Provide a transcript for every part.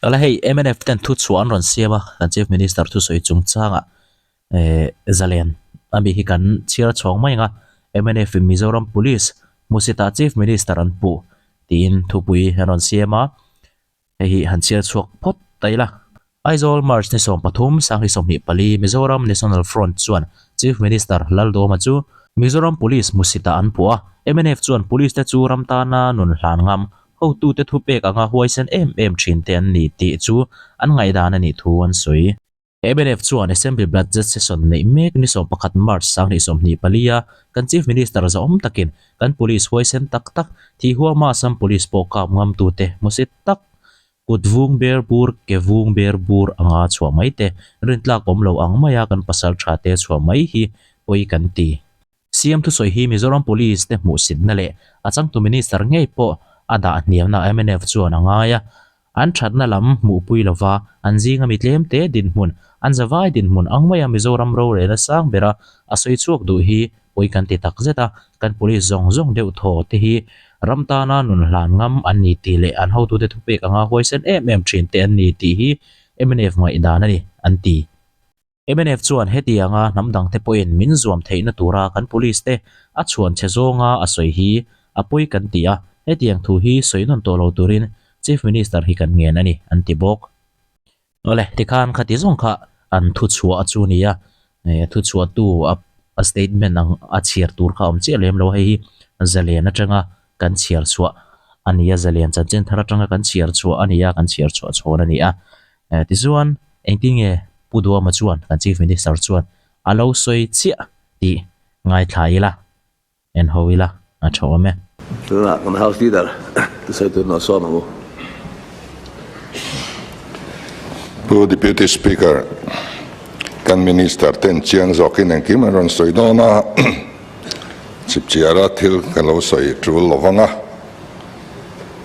Tala hei mnf ten thuchhuah an rawn siam a, kan Chief Minister thusawi chungchangah eh zalen a mi hi kan chhiar chhawng mai ang a, mnf in Mizoram Police hmusitah Chief Minister an puh tiin thupui an rawn siam a, hei hi han chhiar chhuak phawt ta ila. Aizawl, March ni 13, 2024, Mizoram National Front chuan Chief Minister Laldawma chu Mizoram Police hmusitah an puh a, mnf chuan Police te chu ram tana nun hlan ngam, hotute thupek anga huaisen em em thin te an ni tih chu an ngaihdan a nih thu an sawi. Mnf chuan Assembly Budget Session neih mek ni 11 March 2024 a kan Chief Minister zahawm takin kan Police huaisen tak tak thih huama Assam Police pawh kap ngamtute hmusit tak Kut vung ber bur, ke vung ber bur anga chhuah mai te, rintlak awm lo ang maia kan pasal tha te chhuah mai hi pawi kan ti. CM thusawi hi Mizoram Police te hmuhsitna leh a changtu Minister ngei pawh a dah hniamna mnf chuan a ngai a, an thatna lam hmuhpui lova an zinga mi tlemte dinhmun, an zavai dinhmun ang maia Mizoram rorelna sang bera a sawi chhuak duh hi Pawi kan ti tak zet a, kan police zawng zawng deuh thaw te hi ram tana nun hlan ngam an ni tih leh an hotute thupek anga huaisen em em thin te an ni tih hi mnf ngaihdan a ni, an ti. Mnf chuan hetianga hnam dangte pawhin min zuam theihna tura kan police te a chhuan chhe zawnga a sawi hi a pawi kan ti a, hetiang thu hi sawi nawn tawh lo turin Chief Minister hi kan ngen a ni, an ti bawk. Awle, tikhan khati zawng kha an thuchhuah chu a ni a, thuchhuahtu a statement ang a chhiar tur kha a awm chiah lem lo a, hei hi zalen atanga kan chhiar chhuah a ni a, zalen chanchin thar atanga kan chhiar chhuah a ni a, kan chhiar chhuah chhawn a ni a. Tichuan, engtin nge Pu Duama chuan kan Chief Minister chuan a lo sawi chiah tih ngaithla ila. En ho ila, a tha awm e. Tunah kan House Leader thusawi tur nawh sawm ang u. Pu Deputy Speaker, kan Minister ten chiang zawkin engkim an rawn sawi dawn a, chipchiara thil ka lo sawi tul lo vang a.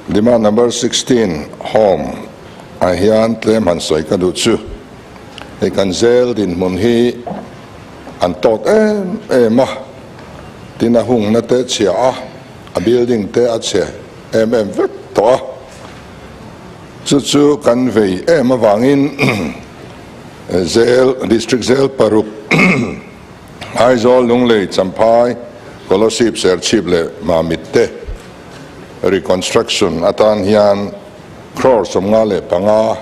Demand number 16, Home, ah hian tlem han sawi ka duh chu, hei kan zel dinhmun hi an tawt em em a, tin a hungna te chhia a, a building te a chhe em em vek tawh a, chu chu kan vei em avangin Zel District Zel paruk Aizawl, Lunglei, Champhai, Kolosip, Serchhip leh Mamit te reconstruction atan hian crore 55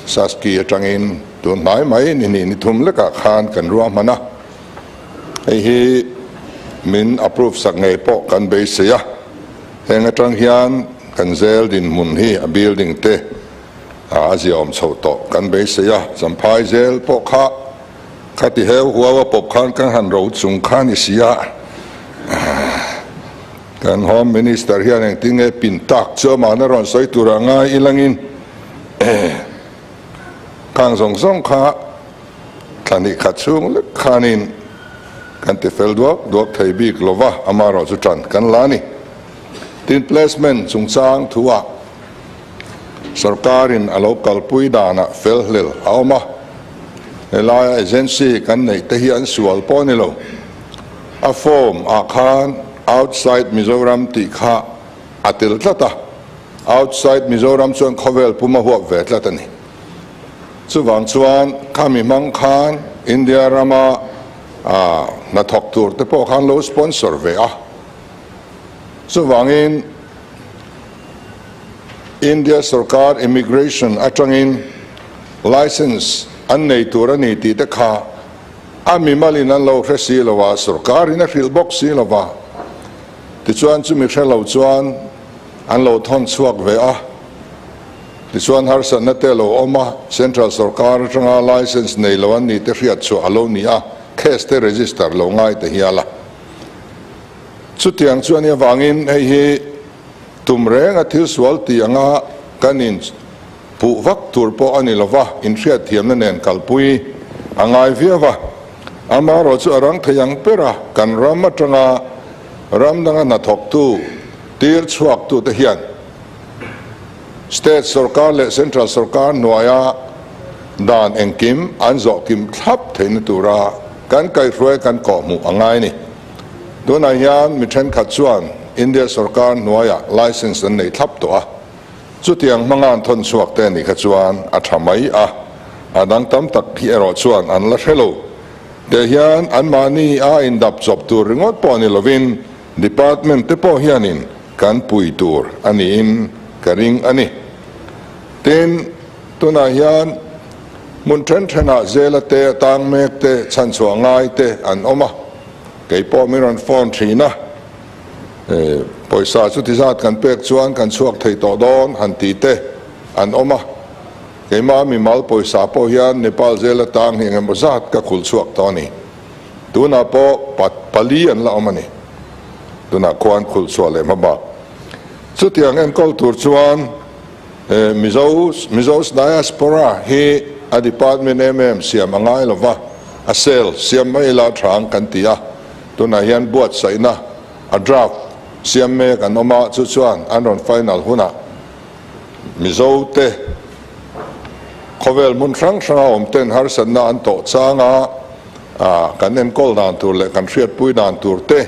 Saski atangin tun hnai mai ni hnih ni thum lekah khan kan ruahman a, hei hi min approve sak ngei pawh kan beisei a, heng atang hian kan zel dinhmun hi a building te a ziaawm chho tawh kan beisei a, Champhai zel pawh kha khati heu huau a pawp khan kan han ro chung kha ni si a, kan Home Minister hian engtin nge pin tak chu amah na rawn sawi tur a ngai ilangin Khang zawng zawng kha thla hnih khat chhung lek khanin kan ti fel duak duak thei bik lo va, amaherawh chu tan kan la a ni. Tin, placement chungchang thuah sorkarin a lo kalpui danah fel hlel a awm a, helaia agency kan neih te hi an sual pawh a ni lo. A form ah khan outside Mizoram tih kha a tel tlat a. Outside Mizoram chuan khawvel pum a huap ve tlat a ni. Chuvang chuan khami hmang khan India rama hnathawk tur te pawh khan lo sponsor ve a. Chuvangin India sorkar immigration atangin license an nei tur a ni tih te kha a mimalin an lo hre si lo a, sorkarin a hrilh bawk si lo va. Tichuan chumi hre lo chuan an lo thawn chhuak ve a, tichuan harsatna te a lo awm a, Central sorkar atanga license nei lo an nih te hriat chhuah a lo ni a, case te register lo ngai ta hial a. Chutiang chu a nih avangin hei hi tum reng a thil sual tih anga kan in puh vak tur pawh a ni lo va, inhriatthiamna nen kalpui a ngai viau a. Amaherawh chu a rang thei ang ber a, kan ram atanga ram danga hnathawktu, Tir chhuaktute hian State sorkar leh Central sorkar hnuaia dan engkim an zawh kim thlap theihna tura kan kaihhruai kan kawhhmuh a ngai a ni. Tunah hian mi thenkhat chuan India sorkar hnuaia license an nei thlap tawh a. Chutiang hmanga an thawn chhuak te nih kha chuan a tha mai a, a dang tam tak hi erawh chuan an la hre lo. Teh hian anmahni a indap chawp tur ringawt pawh ni lovin department te pawh hianin kan pui tur a niin ka ring a ni. Tin, tunah hian hmun then thenah zela te, tang mek te, chhanchhuah ngai te an awm a, kei pawh min rawn phone thin a, pawisa chuti zat kan pek chuan kan chhuak thei tawh dawn han ti te an awm a, keimah mimal pawisa pawh hian Nepal zela tang hi engemaw zat ka khul chhuak tawh a ni. Tunah pawh pali an la awm a ni. Tunah khuan khul chhuah leh hma bak. Chutiang enkawl tur chuan Mizo Mizo's Diaspora hi a department em em siam a ngai lova, a cell siam mai ila tha ang kan ti a. Tunah hian buatsaihna a draft siam mek an awm a, chu chuan an rawn final hunah Mizo te khawvel hmun hrang hranga awm ten harsatna an tawh changa kan enkawl dan tur leh kan hriatpui dan tur te,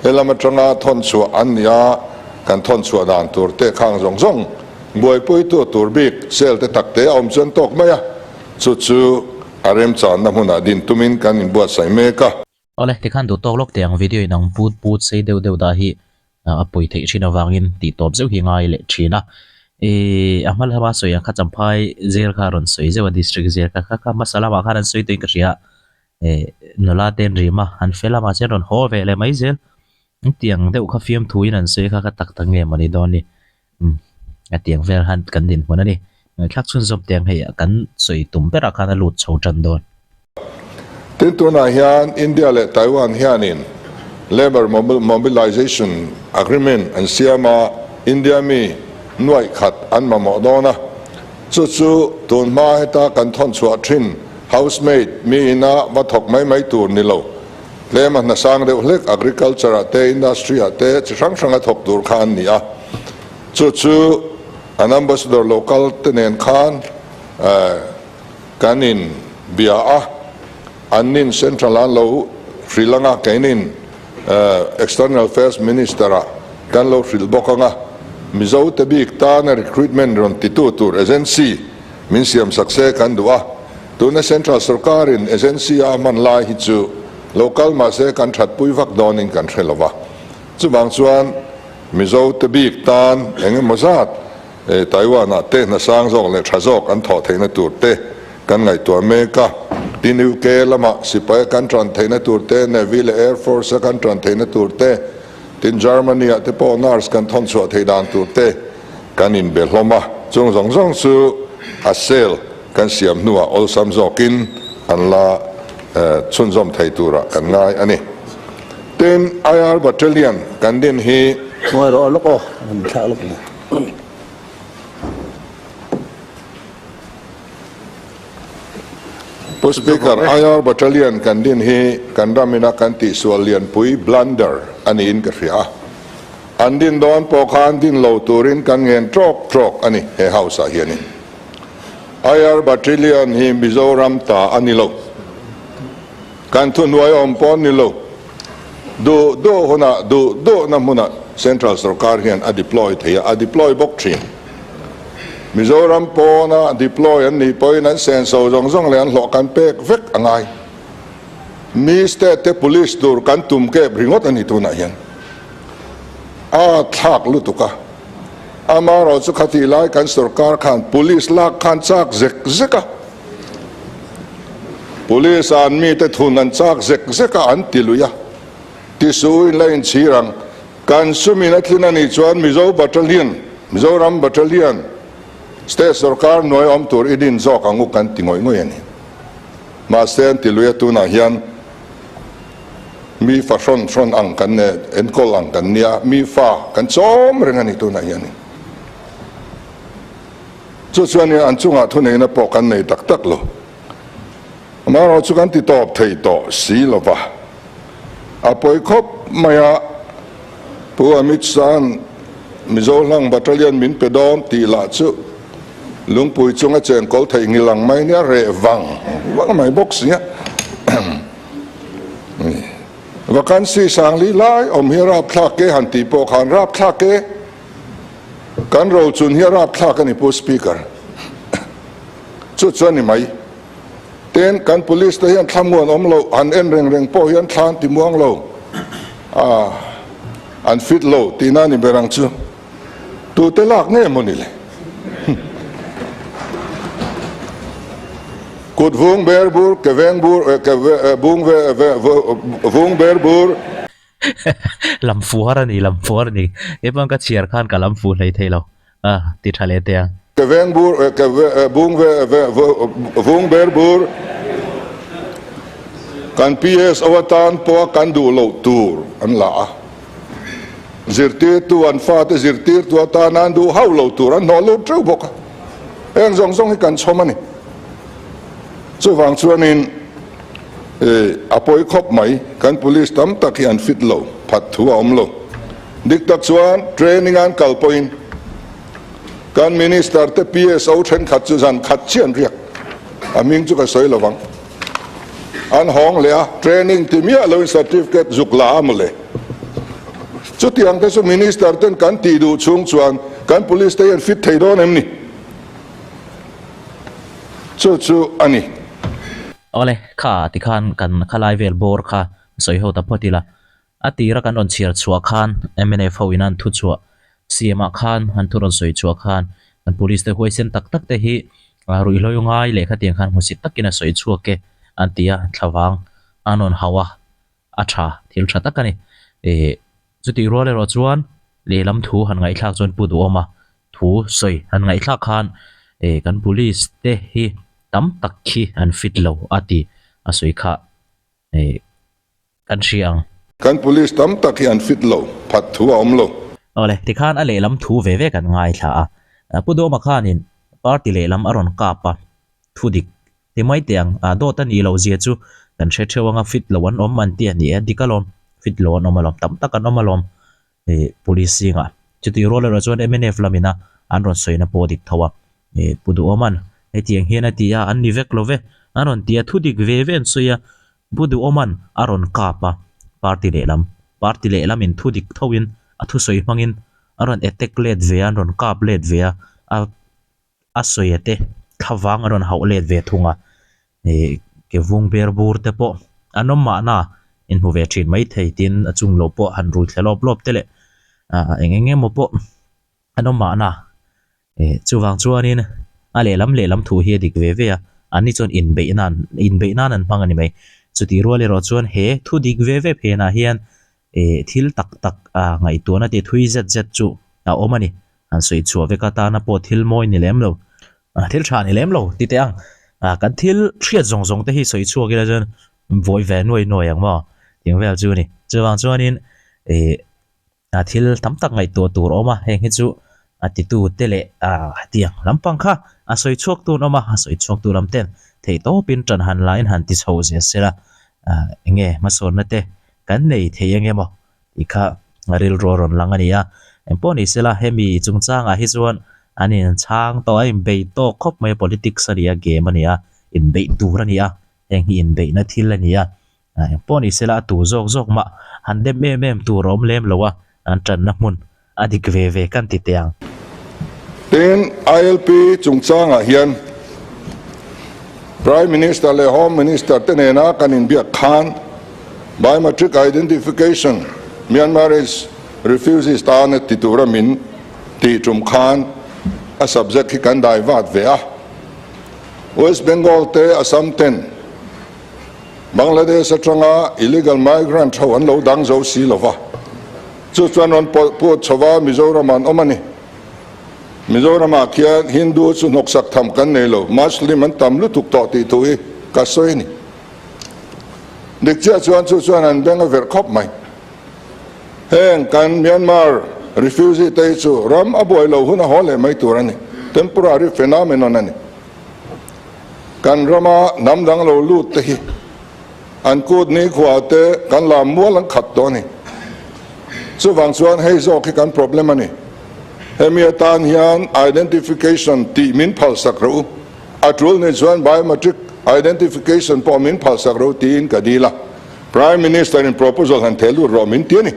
He lam atanga thawn chhuah an ni a, kan thawn chhuah dan tur te khang zawng zawng buaipuitu tur bik cell te tak te a awm chuan tawk mai a, chu chu a remchanna hmunah din tumin kan inbuatsaih mek a. Awle, tikhan duh tawk lawk teh ang video in ang put put sei deuh deuh dah hi a pawi theih thin avangin tih tawp zeuh hi ngai leh thin a. Ih a hma lama sawi ang kha Champhai zel kha a rawn sawi zeuh a district zel kha kha kha hmasa lamah khan an sawi tawhin ka hria a. Eh nula te an rim a, an fel a mahse an rawn haw ve leh mai zel. Hetiang deuh kha fiamthu in an sawi kha ka tak tak nge mawni dawn ni. Umm hetiang vel khan kan dinhmun a ni. Ngaihthlak chhunzawm te ang hei kan sawi tum berah khan a lut chho tan dawn. Tin tunah hian India leh Taiwan hianin Labour Mobilization Agreement an siam a, India mi nuaih khat an mamawh dawn a. Chu chu tun hma heta kan thawn chhuah thin housemaid mi ina va thawk mai mai tur ni lo. Tlem a hnasang deuh hlek agriculture ah te industry ah te chi hrang hrang a thawk tur kha an ni a. Chu chu an ambassador local te nen khan kan in bia a, an nin central an lo hrilh anga keinin External Affairs Minister ah kan lo hrilh bawk anga Mizo te bik tana recruitment rawn titu tur agency min siam sak se kan duh a, tuna Central Sorkarin agency a hman lai hi chu lo kal mahse kan thatpui vak dawnin kan hre lova, chuvang chuan Mizo te bik tan eng emaw zat Taiwan ah te hna sang zawk leh tha zawk an thawh theihna tur te kan ngaihtuah mek a, tin UK lamah sipai a kan tan theihna tur te, Navy leh Air Force a kan tan theihna tur te, tin Germany ah te pawh nurse kan thawn chhuah theih dan tur te kan inbe hlawm a, chung zawng zawng chu a cell kan siam hnuah awlsam zawkin an la chhunzawm thei turah kan ngai a ni. Tin, IR Battalion kan din hi. Hnuai rawh lawk aw, an thlah lawk ni. Pu Speaker, IR Battalion kan din hi kan ram ina kan tihsual lianpui, blunder, a niin ka hria a. An din dawn pawh khan din lo turin kan ngen trawk trawk a ni he House ah hianin. IR Battalion hi Mizoram ta a ni lo. Kan thuhnuai awm pawh ni lo. Duh duh hunah, duh duhna hmunah Central Sorkar hian a deploy thei a, a deploy bawk thin. Mizoram pawna deploy an nih pawhin an senso zawng zawng leh an hlawh kan pek vek a ngai. Mi state te police tur kan tum kep ringawt a ni tunah hian. A thlak lutuk a. Amaherawhchu chu khatih lai kan sorkar khan police lak khan chak zek zek a. Police an mite thun an chak zek zek a an ti lui a. Tisuin la inchhir ang. Kan sumin a tlin a nih chuan Mizo Battalion, Mizoram Battalion, State sorkar hnuai awm tur i din zawk ang u kan ti ngawih ngawih a ni. Mahse an ti lui a tunah hian mi fa hrawn hrawn ang kan enkawl ang kan nia, mi fa kan chawm reng a ni tunah hianin. Chu chuan an chungah thuneihna pawh kan nei tak tak lo. Amaherawh chu kan ti tawp thei tawh si lo va. A pawi khawp mai a, Pu Amit Shah-a'n Mizo hlang battalion min pe dawn tih lah chu lungpui chunga chengkawl theih ngil ang mai nia reh vang vang mai bawk si a. Vacancy sangli lai awm hi rapthlak e han tih pawh khan rapthlak e. Kan rochun hi a rapthlak a ni Pu Speaker. Chu chu a ni mai. Tin, kan police te hian thlamuan awm loh, han en reng reng pawh hian thla an ti muang lo, ah, an fit lo tihna a ni ber ang chu. Tute lak nge maw ni le? Kut vung ber bur, ke veng bur, ke vung ve, vung ber bur. Lam fu har a ni, lam fu har a ni. Kei pawh ka chhiar khan ka lam fu hlei thei lo. A ti tha leh teh ang. Ke veng bur, ke vung ve, vung ber bur. Kan PSO atan pawha kan duh loh tur an la a. Zirtirtu an fate zirtirtu atana an duh hauh lo tur an hnawh lut teuh bawk a. Heng zawng zawng hi kan chhawm a ni. Chuvang chuanin a pawi khawp mai, kan police tam tak hi an fit lo, phat thu a awm lo. Dik tak chuan training an kal pawhin kan minister te PSO thenkhat chu zan khat chiah an riak, a hming chu ka sawi lo vang. An hawng leh a, training ti miah loin certificate zuk la a mawle. Chutiang te chu minister ten kan tih duh chhung chuan kan police te hian fit thei dawn em ni? Chu chu a ni. Awle, kha tikhan kan khalai vel bawr kha sawi ho ta phawt ila. A tira kan rawn chhiar chhuah khan mnf ho in an thu chhuah CM ah khan an thu rawn sawi chhuah khan kan police te huaisen tak tak te hi ruihhlo ngai leh khatiang khan hmusit takin a sawi chhuak e an ti a, thlavang an rawn hauh a, a tha thil tha tak a ni. Ih chutih rual erawh chuan lehlam thu han ngaihthlak chuan Pu Duhawma thu sawi han ngaihthlak khan ih kan police te hi tam tak khi an fit lo a ti a sawi kha ih. Kan hria ang. Kan police tam tak hi an fit lo, phat thu a awm lo. Awle, tikhan a lehlam thu ve ve kan ngaithla a. Pu Dawma khanin party lehlam a rawn kap a, thu dik ti mai teh ang, dawt a nih loh zia chu kan hre theuh anga fit lo an awm an ti a ni e, dik alawm, fit lo an awm alawm, tam tak an awm alawm. Ih police zingah chutih rual erawh chuan mnf lamina an rawn sawina pawh dik tho a, ih Pu Duhawman hetiang hian a ti a, an ni vek lo ve, an rawn ti a, thu dik ve ve an sawi a, Pu Duhawman a rawn kap a, party lehlam, party lehlamin thu dik thoin a thusawi hmangin a rawn attack let ve a, an rawn kap let ve a, a a sawi te thlavang a rawn hauh let ve thung a, ih ke vung ber bur te pawh an awm mahna inhmu ve thin maithei tin a chung lo pawh han rui thle lawp lawp te leh ah eng eng emaw pawh an awm mahna ih chuvang chuanin a lehlam lehlam thu hi a dik ve ve a an ni chuan inbeih nan inbeih nan an hmang a ni mai chutih rual erawh chuan he thu dik ve ve phenah hian Ih thil tak tak a ngaihtuahna tih thui zet zet chu a awm a ni. Han sawi chhuah vek atana pawh thil mawi ni lem lo, thil tha ni lem lo ti teh ang. Kan thil hriat zawng zawng te hi sawi chhuak ila chuan vawi ve nuai nuai ang maw tih vel chu a ni. Chuvang chuanin ih thil tam tak ngaihtuah tur a awm a, heng hi chu a titu te leh hetiang lampang kha a sawi chhuak tu an awm a, a sawi chhuak tu lam ten theihtawpin ṭan han lain han ti chho zel sela eng nge hmasawnna te kan nei thei eng emaw tih kha rilru a rawn lang a ni a. Engpawh ni sela hemi chungchangah hi chuan an inchhang tawh a, inbeih tawk khawp mai a, politics a ni a, game a ni a, inbeih tur a ni a, heng hi inbeihna thil a ni a. Engpawh ni sela a tu zawk zawk mah han dem em em tur a awm lem lo a, an tanna hmun A dik ve ve kan ti teh ang. Tin, ILP chungchangah hian Prime Minister leh Home Minister te nena kan inbiak khan Biometric Identification Myanmarese Refugees tana ti tura min tih tum khan a subject hi kan dai vat ve a. West Bengal te Assam ten Bangladesh atanga illegal migrant ho an lo dang zo si lova, chu chuan rawn pawlh put chhova Mizoram an awm a ni. Mizoramah khian Hindu chu hnawksak tham kan nei lo, Muslim an tam lutuk tawh tih thu hi ka sawi a ni. Dik chiah chuan chu chuan an beng a verh khawp mai. Heng kan Myanmar refugee te hi chu ram a buai lo hun a haw leh mai tur a ni, temporary phenomenon a ni. Kan rama hnam dang lo lut te hi an kut nikhua te kan lam mual an khat tawh a ni. Chuvang chuan hei zawk hi kan problem a ni. Hemi atan hian identification tih min phalsak rawh u, a tul ni chuan biometric identification pawh min phalsak rawh u tiin ka dil a. Prime Minister in proposal han theh lut rawh min ti a ni.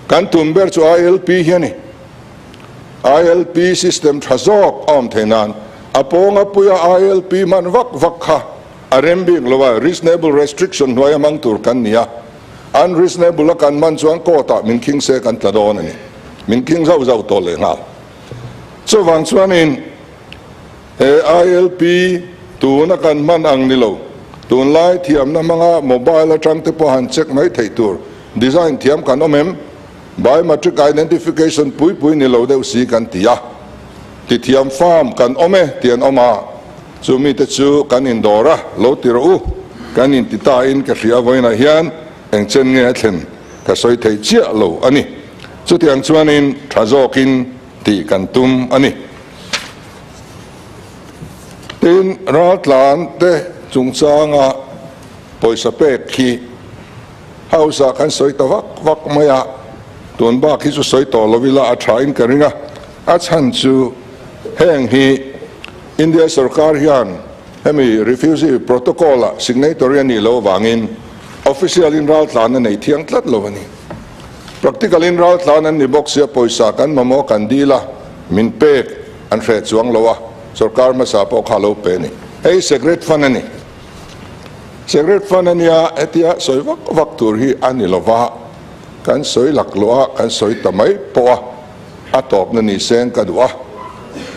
Kan tum ber chu ILP hi a ni. ILP system tha zawk a awm theih nan a pawnga puia ILP hman vak vak kha a rem bik lo a, reasonable restriction hnuaia hmang tur kan ni a, unreasonable a kan hman chuan court ah min khing se kan tla dawn a ni, min khing zauh zauh tawh leh nghal. Chuvang chuanin he ILP tuna kan hman ang ni lo, tunlai thiamna hmanga mobile atang te pawh han check mai theih tur design thiam kan awm em? Biometric identification pui pui ni lo deuh si kan ti a, tithiam farm kan awm e tih an awm a, chu mite chu kan indawr a, lo ti rawh u, kan inti ta in ka hria vawiinah hian eng chen nge a thlen ka sawi thei chiah lo a ni. Chutiang chuanin tha zawkin tih kan tum a ni. Tin, raltlan te chungchanga pawisa pek hi House ah kan sawi ta vak vak mai a, tun bak hi chu sawi tawh lo ila a tha in ka ring a, a chhan chu heng hi India sorkar hian hemi Refugee Protocol ah signatory a nih loh avangin official in raltlan a nei thiang tlat lo a ni. Practical in raltlan an ni bawk sia pawisa kan mamawh kan dil a, min pek an hreh chuang lo a, sorkar hmasa pawh kha a lo pe a ni. Hei secret fund a ni. Secret fund a nia, hetia sawi vak vak tur hi a ni lova, kan sawi laklawh a, kan sawi ta mai pawh a, a tawpna ni seng ka duh a.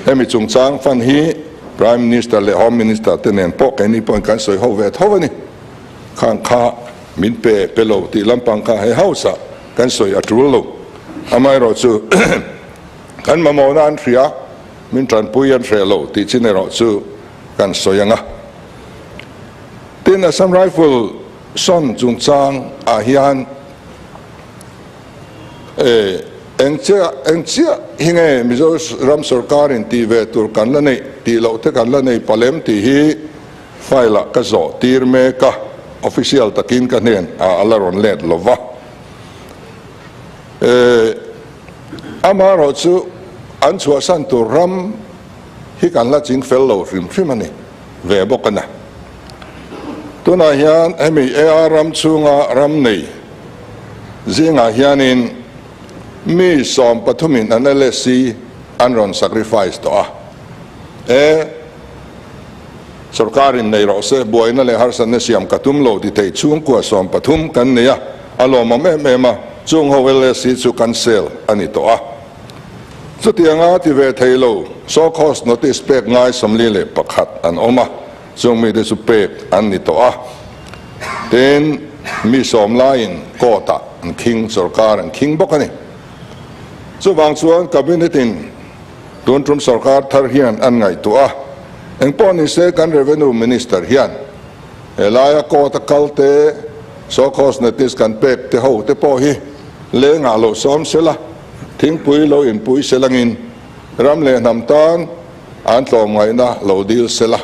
Hemi chungchang fund hi Prime Minister leh Home Minister te nen pawh keini pawhin kan sawi ho ve tho a ni. Khang kha min pe pe lo tih lampang kha he house ah kan sawi a tul lo. Amaherawhchu kan mamawhna an hria, min tanpui an hreh lo tih chin erawh chu kan sawi ang a. Tin, Assam Rifle sawn chungchang ah hian eng chiah eng chiah hi nge Mizo ram sorkar in tih ve tur kan la neih tih loh te kan la nei palem tih hi file ah ka zawh tir mek a, official takin ka hnen ah a la rawn let lo va. Amaherawhchu an chhuahsan tur ram hi kan la ching fel lo hrim hrim a ni ve bawk a na. Tunah hian hemi AR ram chhunga ram nei zingah hianin mi sawmpathumin an LSC an rawn sacrifice tawh a. E sorkarin nei rawh se, buaina leh harsatna siam ka tum lo ti thei chhungkua 13 kan nei a, a lawmawm em em a, chung ho LSC chu cancel a ni tawh a. Chutianga ti ve thei lo, show cause notice pek ngai 41 an awm a, chung mite chu pek an ni tawh a. Tin, mi sawm laiin court ah an khing, sorkar an khing bawk a ni. Chuvang chuan Cabinet in tun tum sorkar thar hian an ngaihtuah a, engpawh ni se kan Revenue Minister hian helaia court a kal te, show cause notice kan pek te ho te pawh hi lengah lo sawm sela, Thingpui lo inpui se langin ram leh hnam tan an tlawmngaihna lo dil se la,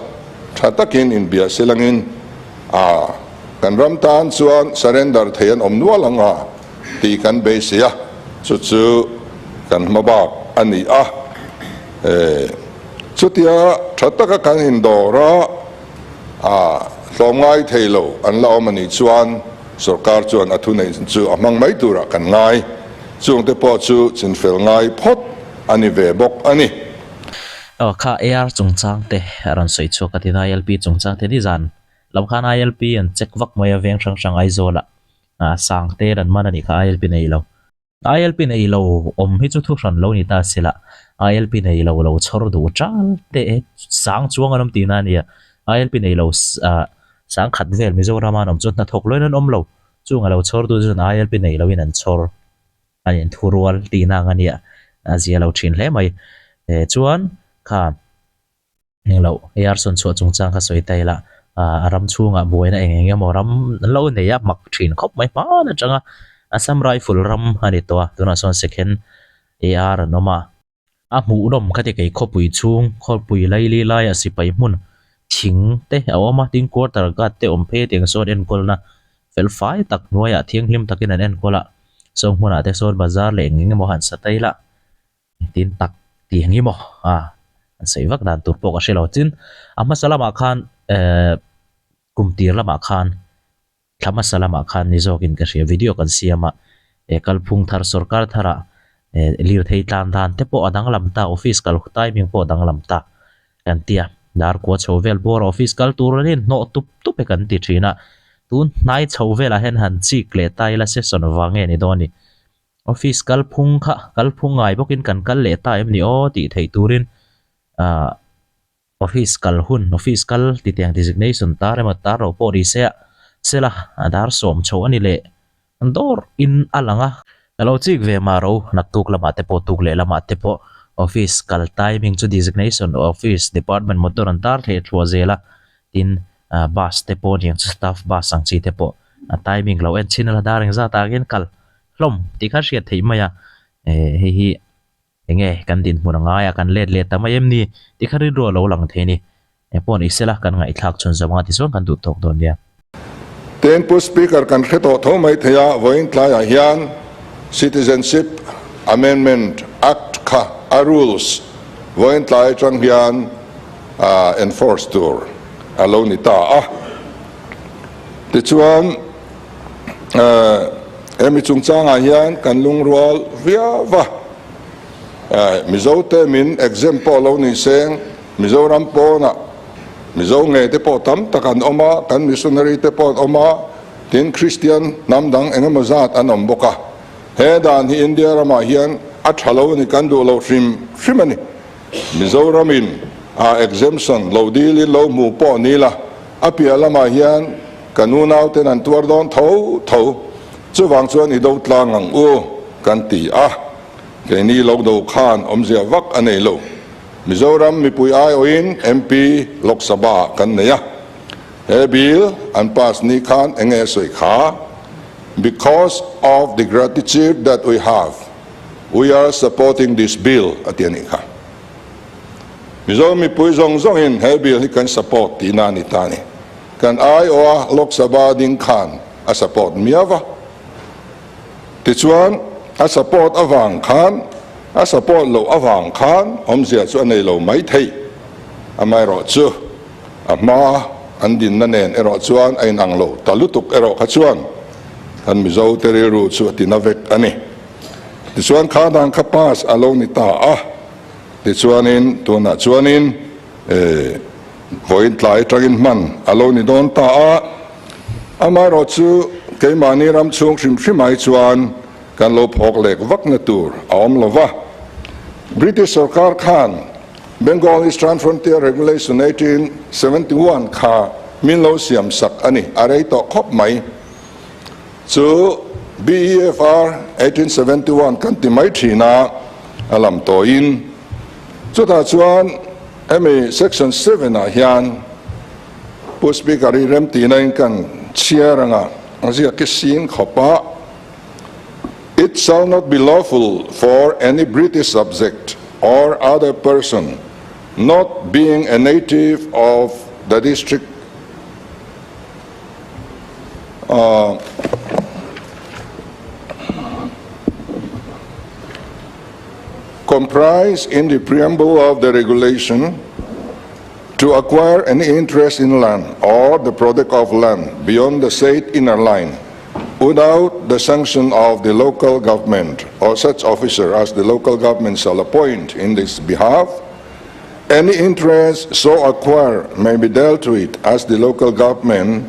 tha takin inbia se langin a kan ram tan chuan surrender thei an awm nual ang a tih kan beisei a, chu chu kan hma bak a ni a. Chutia tha taka kan indawr a, a tlawmngai thei lo an la awm a nih chuan sorkar chuan a thuneih chu a hmang mai turah kan ngai. Chungte pawh chu chinfel ngai phawt a ni ve bawk a ni. Aw kha AR chungchang te a rawn sawi chhuak a tin ILP chungchang te nizan lam khan ILP an check vak mai a veng hrang hrang Aizawl ah Sangte an man a nih kha ILP nei lo. ILP nei lo awm hi chu thu hran lo ni ta se lah ILP nei lo lo chhawr duh chal te e sang chuang an awm tihna a nia ILP nei lo sang khat vel Mizoram a an awm chu hnathawk loin an awm lo. Chung a lo chhawr tu chuan ILP nei loin an chhawr an inthu rual tihna ang a nia, a zia lo thin hle mai. Eh chuan kha englo AR sawn chhuah chungchang kha sawi ta ila, a ram chhungah buaina eng eng emaw ram an lo nei a, mak thin khawp mai hman atanga Assam Rifle ram a ni tawh a, tunah sawn second AR an awm a. A hmuhnawm ka ti kei khawpui chhung, khawpui laili laiah sipai hmun thing te a awm a, tin quarter guard te awm phei tiang sawn enkawlna fel fai tak hnuaiah thianghlim takin an enkawl a, sawn hmunah te sawn bazar leh eng eng emaw han sa ta ila engtin tak tih ang emaw a an sawi vak dan tur pawh ka hre lo. Tin a hmasa lamah khan ehh kum tir lamah khan Thla hmasa lamah khan ni zawkin ka hria video kan siam a, he kalphung thar sorkar tharah Eh lirthei tlan dan te pawh a danglam ta, office kal timing pawh a danglam ta kan ti a. Dar kua chho vel bawr a office kal tur an inhnawh tup tup e kan ti thin a. Tun hnai chho velah hian han chik leh ta ila session vang nge ni dawn ni. Office kal phung kha kal phung ngai bawkin kan kal leh ta em ni aw tih theih turin ah Office kal hun, office kal ti tiang designation tar emaw tar lo pawh ni se a, sela a dar sawm chho a ni leh dawr in a lang a. Ka lo chik ve mah ro, naktuk lamah te pawh tuk leh lamah te pawh office kal timing chu designation office department motor an tar thei thluah zel a, tin bus te pawh niang chu staff bus ang chi te pawh a timing lo en chin a la dar engzat ah hian kal hlawm tih kha hriat theih mai a, hei hi. Enge kan dinhmun a ngai a, kan let leh ta mai em ni? Ti kha rilru a lo lang thei a ni. Eng pawh ni sela kan ngaihthlak chhun zawm anga tichuan kan duh tawk dawn nia. Tin, Pu Speaker kan hre tawh tho mai thei a, vawiin tlaiah hian Citizenship Amendment Act kha a rules vawiin tlai atang hian enforce tur a lo ni ta a. Tichuan, Hemi chungchangah hian kan lungrual viau va, Mizote min exempt pawh lo ni seng, Mizoram pawnah Mizo ngei te pawh tam tak an awm a, kan missionary te pawh an awm a, tin Kristian hnam dang eng emaw zat an awm bawk a. He dan hi India ramah hian a tha lo a ni, kan duh lo hrim hrim a ni. Mizoramin a exemption lo dilin lo hmu pawh ni la, a piah lamah hian Ka nunauten an tuar dawn tho tho, chuvang chuan i do tlang ang u kan ti a, keini lo do khan awmzia vak a nei lo. Mizoram mipui aiawhin MP Lok Sabha kan nei a, he bill an pass ni khan enge a sawi kha, Because of the gratitude that we have, we are supporting this bill a ti a nih kha. Mizo mipui zawng zawngin he bill hi kan support tihna a ni ta a ni. Kan aiawha Lok Sabha ding khan a support miau va. Tichuan, a support avang khan, a support loh avang khan awmzia chu a nei lo mai thei. Amaherawhchu, a hma an dinna nen erawh chuan a inang lo ta lutuk erawh kha chuan kan Mizo te rilru chu a tina vek a ni. Tichuan, kha dan kha pass a lo ni ta a. Tichuanin, tunah chuanin, Vawiin tlai atangin hman a lo ni dawn ta a, amaherawh chu keimahni ram chhung hrim hrim ai chuan kan lo phawk lek vakna tur a awm lo va. British sorkar khan Bengal Eastern Frontier Regulation 1871 kha min lo siam sak a ni, a rei tawh khawp mai. Chu BEFR 1871 kan ti mai thin a, a lam tawhin chutah chuan Hemi section 7 ah hian Pu Speaker hi remtihna in kan chhiar anga a ziak i sin khawp a, It shall not be lawful for any British subject or other person not being a native of the district Comprised in the preamble of the regulation to acquire any interest in land or the product of land beyond the said inner line without the sanction of the local government or such officer as the local government shall appoint in this behalf. Any interest so acquired may be dealt with as the local government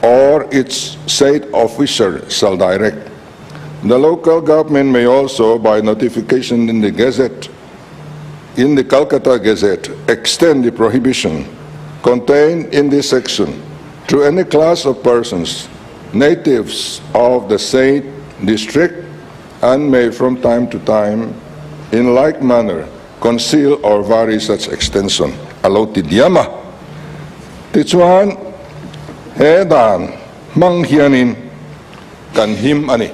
or its said officer shall direct. The local government may also, by notification in the Gazette, in the Calcutta Gazette, extend the prohibition contained in this section to any class of persons, natives of the said district, and may from time to time, in like manner, conceal or vary such extension, a lo ti diam a. Tichuan, he dan hmang hianin kan him a ni.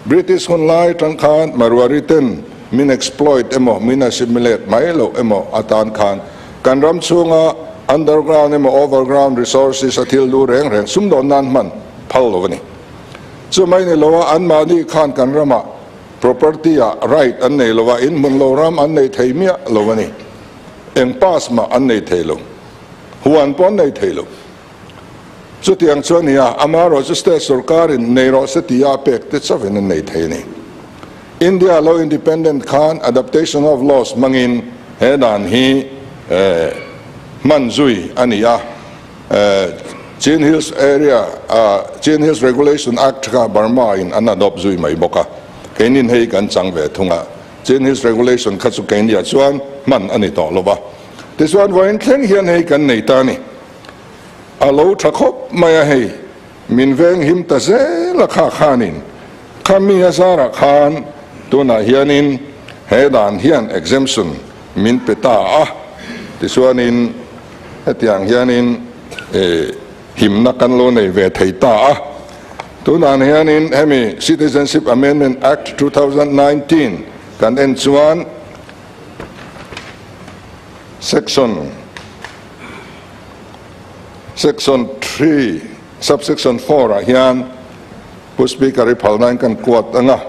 British hun lai atang khan Marwari ten min exploit emaw min assimilate mai loh emaw atan khan kan ram chhunga underground emaw overground resources a thil lu reng reng sumdawn nan hman phal lo a ni. Chumai ni lo a anmahni khan kan ramah property ah right an nei lo a, inhmun lo ram an nei thei miah lo a ni. Eng pass mah an nei thei lo. Huan pawh an nei thei lo. Chutiang chu a ni a, amaherawh chu state sorkarin nei rawh se tia a pek te chauhin an nei thei a ni. India lo independent khan Adaptation of Laws hmangin he dan hi hman zui a ni a. Chin Hills Area Chin Hills Regulation Act kha Burma in an adopt zui mai bawk a, keinin hei kan chang ve thung a. Chin Hills Regulation kha chu keiniah chuan hman a ni tawh lo va. Tichuan vawiin thleng hian hei kan nei ta a ni. A lo tha khawp mai a hei. Min veng him ta zel a kha khanin kha mi a zarah khan tunah hianin he dan hian exemption min pe ta a, tichuanin hetiang hianin himna kan lo nei ve thei ta a. Tunah hianin hemi Citizenship Amendment Act 2019 kan en chuan section Section 3, Subsection 4 ah hian Pu Speaker i phalnain kan kuat ang a,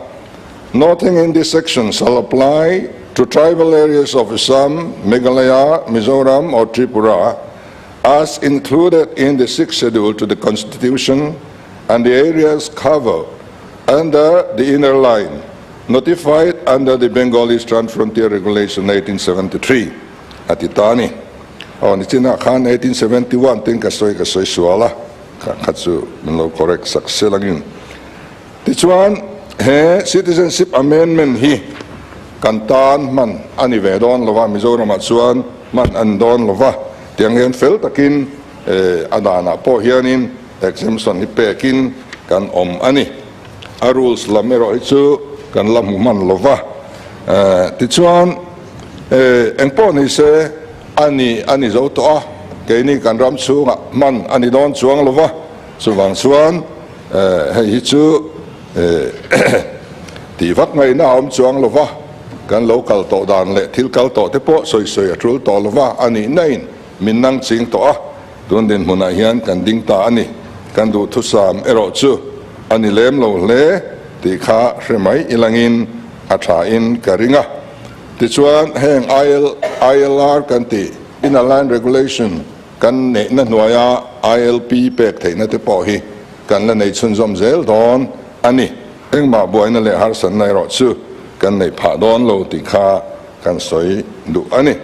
Nothing in this section shall apply to tribal areas of Assam, Meghalaya, Mizoram or Tripura as included in the Sixth Schedule to the Constitution and the areas covered under the inner line notified under the Bengal Eastern Frontier Regulation 1873 a ti ta a ni. Aw nichinah khan 1871 tin ka sawi ka sawi sual a, kha kha chu min lo correct sak sel angin. Tichuan he Citizenship Amendment hi kan tan hman a ni ve dawn lo va, Mizoramah chuan hman a ni dawn lo va, tiang hian fel takin a danah pawh hianin exemption hi pekin kan awm a ni. A rules lam erawh hi chu kan la hmu hman lo va. Tichuan engpawh ni se a ni a ni zo tawh a, keini kan ram chhungah hman a ni dawn chuang lo va, chuvang chuan hei hi chu tih vak ngaihna a awm chuang lo va, kan lo kal tawh dan leh thil kal tawh te pawh sawi sawi a tul tawh lo va, a nih nain min nang ching tawh a, tun dinhmunah hian kan ding ta a ni, kan duhthusam erawh chu a ni lem lo hle tih kha hre mai ilangin a thain ka ring a. Tichuan heng IL, ILR kan tih, Inner Line Regulation, kan neihna hnuaia ILP pek theihna te pawh hi kan la nei chhunzawm zel dawn a ni. Engmah buaina leh harsatna erawh chu kan neih phah dawn lo tih kha kan sawi duh a ni.